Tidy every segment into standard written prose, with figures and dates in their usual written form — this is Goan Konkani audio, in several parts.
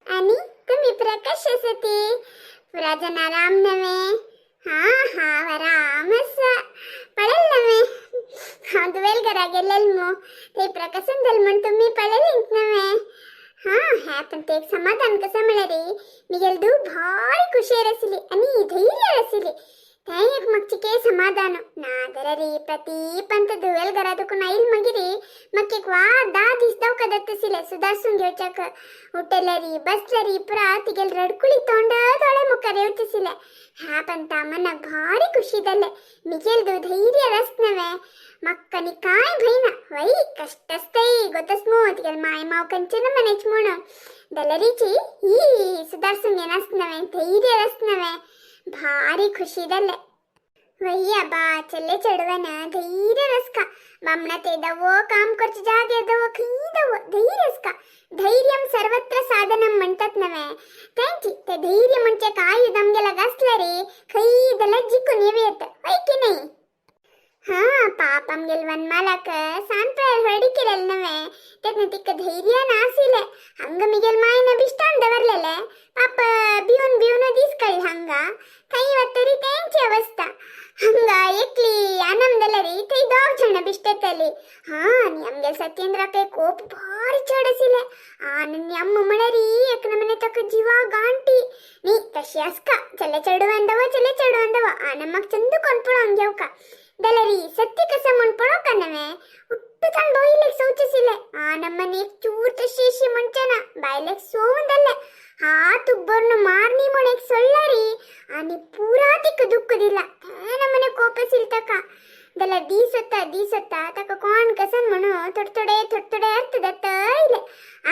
आनी तुमी पुरा कशे आसा ती? पुरा जाणां आराम नवे? हां हांव आराम आसा. पळयल नवे, हांव दुवेल घरा गेलेल मू, थंय प्रकाशन जालें म्हूण तुमी पळयलींत नवे. हां, ह्या पण ते एक समाधान कसं म्हळ्यार मिगेल धूव भारी खुशेर आसली आनी धैर्य आसली. तें एक म्हाका समाधान ना जाल्यार प्रती पंत दुवेल घरा दुखून आयल मागीर म्हाका एक वार 10 दीस दवका दत्तसिले सुदारसून घेवच्याक. उठल्यारी बसल्यारी पुरा तिगेल रडकुळी तोंड दोळे मुखार येवचेसिले. ह्या पंता मनाक भारी खुशी जालें. मिगेल धूव धैर्य रस नवे, म्हाका नी काय भंय ना. वय कश्ट आसताय गोतस मू, तिगेल माय माव कंचन मनेच म्हणून जाल्यारीची ही सुदारसून घेनास नवे, धैर्य रस नवे, भारी खुशी जालें. वయ్य बा चेल्ले चेडवान धैर्य रस्का. बामणा ते दवो काम करचे जाग्यार दवो खंय दवो धैर्य रस्का. धैर्यम सर्वत्र साधनम म्हणतात नवे, तेंची ते धैर्य म्हणजे काय आमगेला गासल्यार खंय जाल्यार जिखून येव येता, हय की नाही? हां, पाप आमगेल वनमालाक सान प्रायर हळडी केलेल नवे, तेन्ना तिका धैर्य नासिले. हंग मिगेल मायन बिश्टान दवरलेले. पाप भिवन भिवन दीस कळ्ळे. हंगा थंय वतरी तेंची अवस्था. हंगा एकली आनंद जाल्यार थंय दोग जाणां बिश्टेतली. हां, आनी आमगेल सत्येंद्राक कोप भारी चड आशिल्ले. आनी अम्म म्हळ्यार एक नमूने ताका जिवा गांठी न्ही तशी आसका. चले चेडवान दवो, चले चेडवान दवो, आनम्माक चंद कोण पळोवन घेवका. जाल्यार सत्य कसं म्हूण पळोवका नवे, उट्टूचान बायलेक सोवचेसिले. आ नमने एक चूर तशी अशी म्हणचे ना, बायलेक सोवून जालें. हात उब्बर्न मारनी म्हूण एक सोडल्यारी आनी पुरा तिका दुःख दिला. त्या नमने कोप आशिल्लो ताका. जाल्यार दीस वता दीस वता ताका कोण कसन म्हणून थोडे थोडे थोडे थोडे अर्थ जाता आयले.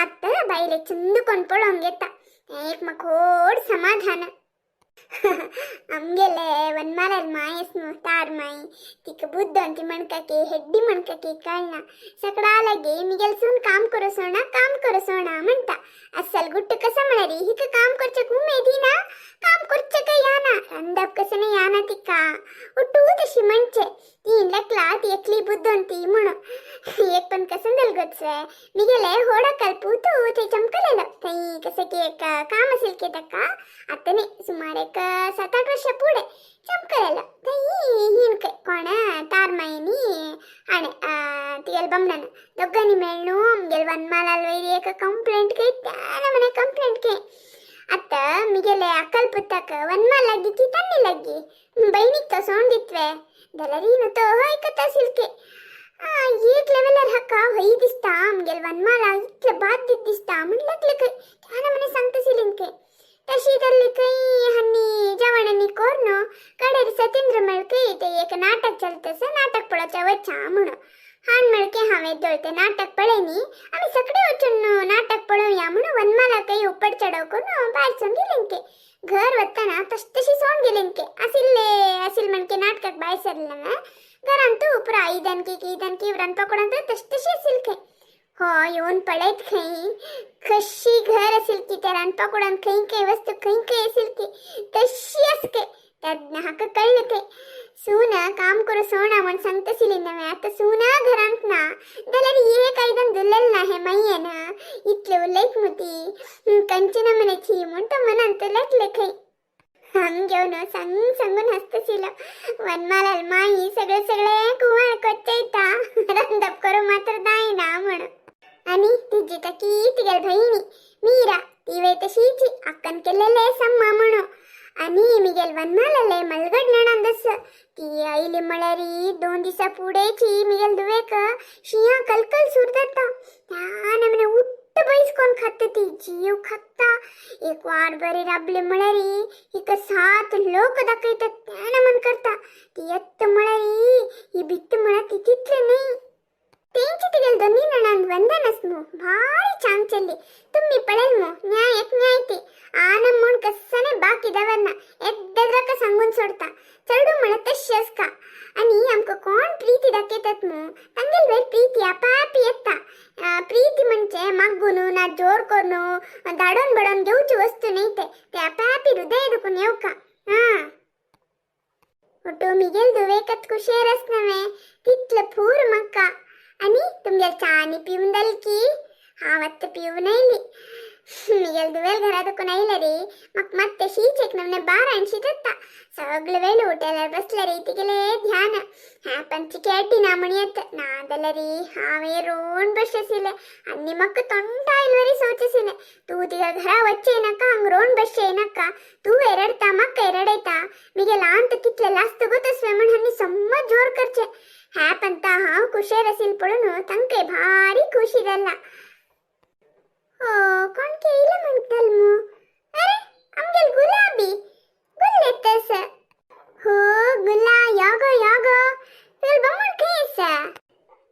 आतां बायलेक चंद कोण पळोवंक घेता, तें एक म्हाका व्हड समाधान. आमगेले वनमालाल मायस न्हू तार माई, तिका बुद्द ती म्हणकाकी हेड्डी म्हणकाकी कळना. सकडा लागी मिगेल सून काम करो सोणा, काम करो सोणा म्हणटा. अस्सल गुट्ट कसं म्हळ्यार हिका काम करचेक उमेदी ना, काम करचेक याना, रांदप कसं नाही याना तिका. उट्टू तशी म्हणचे ती लेकला ती एकली बुद्द ती म्हणून. एक पण कसं जालें गोत्सवे, मिगेले होडकल पूतू थंय चमकलेलो. थंय कसं की एक काम असेल की ताका, आतां न्ही, सुमार एक 7-8 वर्षां पुढे चमकलेलो. थंय हिणकय कोण तार मायनी हाणें तिगेल बमणान दोगांनी मेळ्ळू आमगेल वनमालाल वयर एक कंप्लेंट के, त्या नमने कंप्लेंट के. आतां मिगेले अक्कल पुताक वनमाल लागी की तन्नी लागी बहिणीक तो सोंड दितवे जाल्यार न्हू तो हय कथा सिल्के एक लेवलार हाका हय दिसता आमगेल वनमाला इतले बाद दीत दिसता म्हण लागले खंय. त्या नमने सांगता सिलीन खंय. तशी जाल्ली खंय हांनी जेवणांनी कोर्न कडेर सत्येंद्र मेळकय ते एक नाटक चलतस, नाटक पळोवच्या वच्चा म्हणून. हान मेळके हांवें ते नाटक पळयनी, आमी सगळे वचून नाटक पळोवया म्हणून वनमाला उपड चडव करून भायर सोन गेले. घर वतना तश तशी सोन गेले. आसिल्ले आसिल म्हणके नाटकाक भायर सरले, घरांत तू पुरा आयदन की ईदन की रांदपा कुडांत तश तशी आसिल खंय. हो येवन पळयत खंय कशी घर असेल की त्या रांदपा कुडांत खंय खंय वस्तू खंय खंय असेल की तशी आसके. तेन्ना हाका कळ्ळें ते सून काम करू सोणा म्हण सांगतशिली नवे. आतां सूना घरांत ना जाल्यार एक आयदन धुल्लेलें ना हे मायेन, इतले उलयत मू ती कंचना म्हणाची म्हूण तो मनांत लेखले खंय. हांग घेवन सांग सांगून हसतशिलो. वनमालाल माई सगळे सगळे कुंवाळ कोच्चयता, रांदप करूं मात्र जायना म्हणून. आनी तिजी ताकी तिगेल भयणी मीरा ती वय तशीची अक्कन केलेले सम्मा म्हणून. आनी मिगेल वनमालाले मलगड नणंदस ती आयली म्हळ्यार 2 दिसा फुडेंची मिगेल धुवेक शिंया कलकल सूर जाता. त्या नमने उट्ट बैस कोण खाता ती जीव खाता. एक वार बरी राबली म्हळ्यार हिका 7 लोक दाखयतात, त्या नमन करता ती. येत्त म्हळ्यार ही भित्त म्हळ्यार ती तितले न्ही. तेंची तिगेल दोन्ही नणांद वंदन मू भारी छान चल्ली. तुम्ही पळेल मू, न्याय एक न्याय ते आनम म्हूण कस्सने बाकी दवरना, एद्दाक सांगून सोडता. चेडू म्हळ्यार तशी आसका. आनी आमकां कोण प्रीती दाखयतात मू तांगेल वयर प्रीती आपापी येता. प्रीती म्हणजे मागून ना जोर करून धाडून बडोवन घेवची वस्तू न्ही ते, ते आपापी हृदय दुखून येवका. हां, ಒಟ್ಟು ಮಿಗೆಲ್ ದುವೇಕತ್ ಕುಶೇರಸ್ ನವೆ तितलं पूर मक्का. आणि तुमगेल चा नी पिवन जाली की? हांव आत्तां पिवन आयली. मिगेल दुवेल घरा दुखून आयले रे म्हाका मात तशीच एक नमने बारांशी जाता. सगळे वेळ होटेलार बसले रे तिगेले ध्यान. ह्या पंची खेळटी ना म्हणयत ना जाल्यार रे हांवें रोवन बसशिले आनी म्हाका तोंडा आयलवरी सोचशिले. तूं तिगा घरा वच्चे नाका, हांग रोवन बसचे नाका. तूं एरडता म्हाका एरडयता. मिगे ल्हान तर कितले लास्त गो तसवे म्हण हांणी सम्म जोर करचे. ह्या पंता हांव कुशेर आसील पळोवन तांकां भारी खुशी जाला. हो कोण केयला म्हणटल मू? अरे आमगेल गुलाबी गुल्ले तस. हो गुला यागो यागो, तुगेल बामण खंय आसा?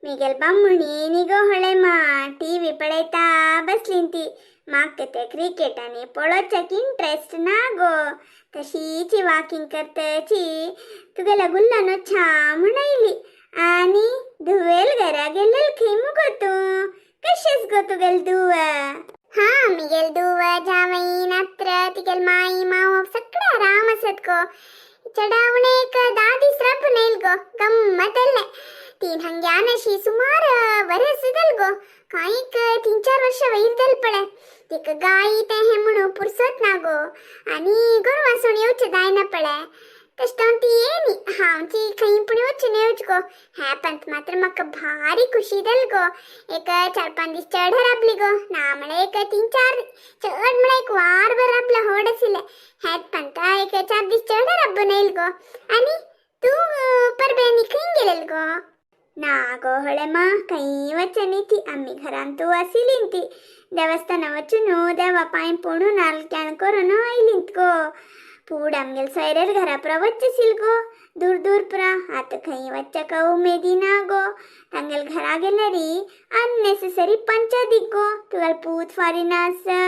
मिगेल बामणी निगो होळे मा टीव्ही पळयता बसलीन ती. म्हाका ते क्रिकेट आनी पळोवच्याक इंट्रस्ट ना गो. तशीची वॉकिंग करतची तुगेल्या गुल्लान छा म्हण आयली. आनी धुवेल घरा गेलेल खंय मुगो तूं? कशेंच गो तुगेल धुव? हा मिगेल धुव जावई नात्र तिगेल माई माव सगळे आराम आसत गो. चडावणे एक 10 दीस राबून येईल गो, गम्मत आसलें. तीन हंग्यान अशी सुमार वरस जाल गो, कांय 3-4 वर्ष वयर जाल पळय. तिका गाई ते हे म्हणून पुरसत ना गो आनी गोरवां सोण येवचें जायना पळय. तशें ती येयनी, हांवची खंय पूण वचून येवच गो. ह्या पंत मात्र म्हाका भारी खुशी जाल गो. एक 4-5 दीस चड राबली गो. ना म्हळ्यार एक 3-4, चड म्हळ्यार एक वारभर राबला होड आशिल्लें. ह्याच पंता एक 4 दीस चड राबून येयल गो. आनी तूं परबेनी खंय गेलेल गो? ना गो होळे मा, खंय वचनी ती. आमी घरान तूं आशिल्लीं ती. देवस्थाना वचून देवा पांय पडून नारळ केण करून आयलींत गो. पूड आमगेल सोयऱ्यार घरा पुरा वच्चेशील गो, दूर दूर पुरा. आतां खंय वच्चाक उमेदी ना गो. तांगेल घरा गेल्यारी अननेसेसरी पंचायत गो. तुगेल पूत फॉरेन आसा,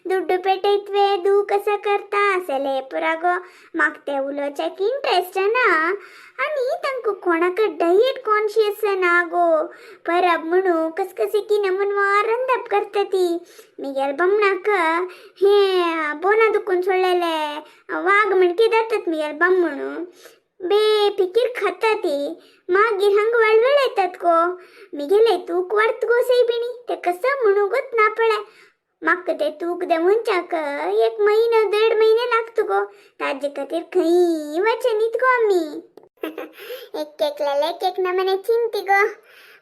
दुड्डू पेटयतवे, दू कसं करता असले पुरा गो. म्हाका ते उलोवच्याक इंट्रस्ट ना आनी तांकां कोणाक डायट कॉन्शियस ना गो. परब म्हणू कसकसे की नमून रांदप करता ती. मिगेल बामणाक हे बोना दुखून सोडलेले वाग म्हणके जातात. मिगेल बामणू बेफिकीर खाता ती, मागीर हांगा वळवळ येतात गो. मिगेले तूक वाडत गो सैबिणी, ते कसं म्हणू गोत ना पळय. म्हाका ते तूक देंवोवच्याक एक महिनो 1.5 महिने लागतो गो. ताजे खातीर खंय वचनीत गो आमी. एक एकल्याले एक एक नमने चिंती गो.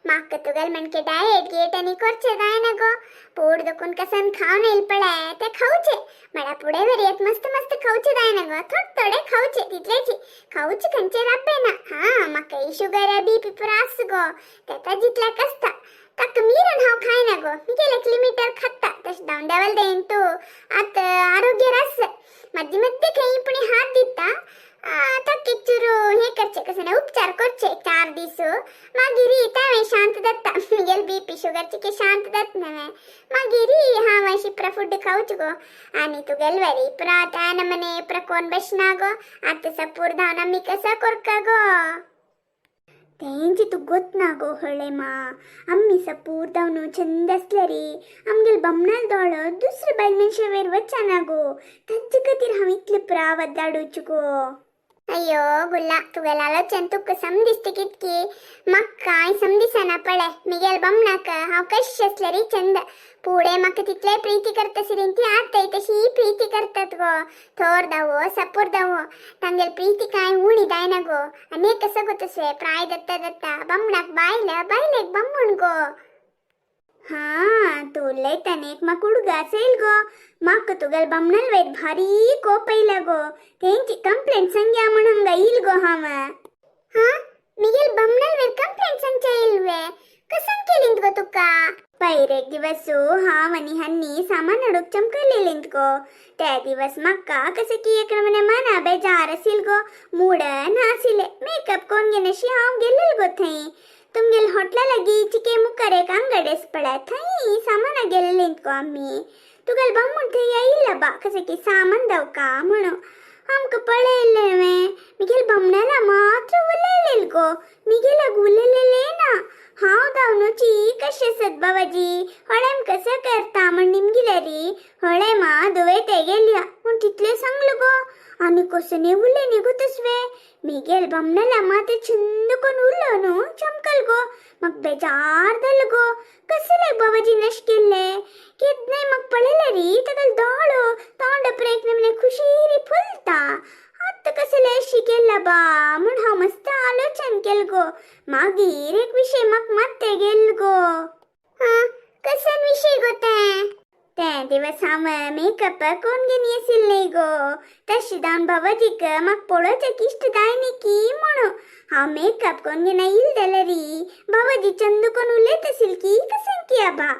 म्हाका तुगेल म्हणके डायट गियट आनी करचें जायना गो. पोट दुखून कसन खावन येयल पळय ते खावचे. म्हळ्यार फुडें वरयत मस्त मस्त खावचें जायना गो. थोडे थोडे खावचे, तितलेची खावचे, खंयचे राबे ना. हा म्हाका शुगर बीपी पुरा आस गो, तेता जितल्याक आसता ताका मिरण हांव खायना गो. मिगेल एक लिमिटर खाता. तशें धांवन देवाल देन तूं आतां आरोग्य आस. मध्य मध्य खंय पुणी हात दिता ताका एक चुरू हे करचे, कसं ना उपचार करचे 4 दीस, मागीर तें शांत जाता. मिगेल बीपी शुगर चिके शांत जाता नव्हे, मागीर हांव अशी पुरा फूड खावच गो. आनी तुगेल वरी पुरा त्या नमने पुरा कोण बसना गो. आतां सपूर धांवन आमी कसा करका गो? तेंची तूं गोत ना गो होळे मा. आम्मी सपूर धांवन चंद आसल्यारी आमगेल बामणाल दोळो दुसरे बायल मनशा वयर वचना गो. तांचे खातीर हांव इतले पुरा वद्दाडूच गो. अय्यो गुल्ला, तुगेल आलोचन तुका समदिसता कितकी, म्हाका कांय समदिसना पळय. मिगेल बामणाक हांव कशें आसल्यारी चंद. पुढे म्हाका तितले प्रीती करता सिरीन ती आतांय तशी प्रीती करतात गो. थोर दावो सपूर दावो तांगेल प्रीती कांय उणी जायना गो. आनी कसं गो तशें प्राय दत्ता दत्ता बामणाक बायल, बायलेक बामण गो. हा तूं उलयताना एक म्हाका उडगास येयल गो. म्हाका तुगेल बामणाल वयर भारी कोप येयला गो. तेंची कंप्लेंट सांग्या म्हण हांगा येयल गो हांव. हा मिगेल बामणाल वयर कंप्लेंट सांगच्या येयल वे? कसं केलींत गो तुका? पयर एक दिवस हांव आनी हन्नी सामान हाडूंक चमकलेलींत गो. त्या दिवस म्हाका कसं की एक नमने मना बेजार आसील गो, मूड नासिले. मेकअप कोण घेनाशी हांव गेलेल गो थंय. तुमगेल हॉटला लागीं चिके मुखार एक अंगड आस पळय, थंय सामाना गेल्लींत गो आमी. तुगेल बामूण थंय येयल्लो बा, कशें की सामान दवका म्हणून. आमकां पळयल्लें हांवें, मिगेल बामणाला मात्र उलयलेल गो, मिगेलाक उलयलेलें ना. हांव धांवनुची कशें आसत बाबाजी, होळेम कसं करता म्हण निमगिल्यारी होळे मा दुवे ते गेल्या. पूण तितले सांगलो गो. आनी कसं न्ही उरले न्ही गो तसवे. मिगेल बामणाला मात छंद कोण उरलो न्हू चमकल गो. मग बेजार जालो गो. कसले बाबाजी नश केल्ले केदनाय मग पळयले री ताका दोळो तोंड प्रेक म्हणे खुशीरी फुलता. आत्ता कसले अशी केला बा म्हूण हांव मस्त आलोचन केल गो. मागीर एक विशय म्हाक मात्ते गेल गो. हा, कसन विशय गो तें? ते दिवस हांव मेकअप कोण घेवन येसिल न्ही गो. तशें जावन बाबाजीक म्हाका पळोवच्याक इश्ट जाय न्ही की म्हणून हांव मेकअप कोण घेना येयल जाल्यार बाबाजी चंदू कोण उलयत आशिल की कसन की आबा.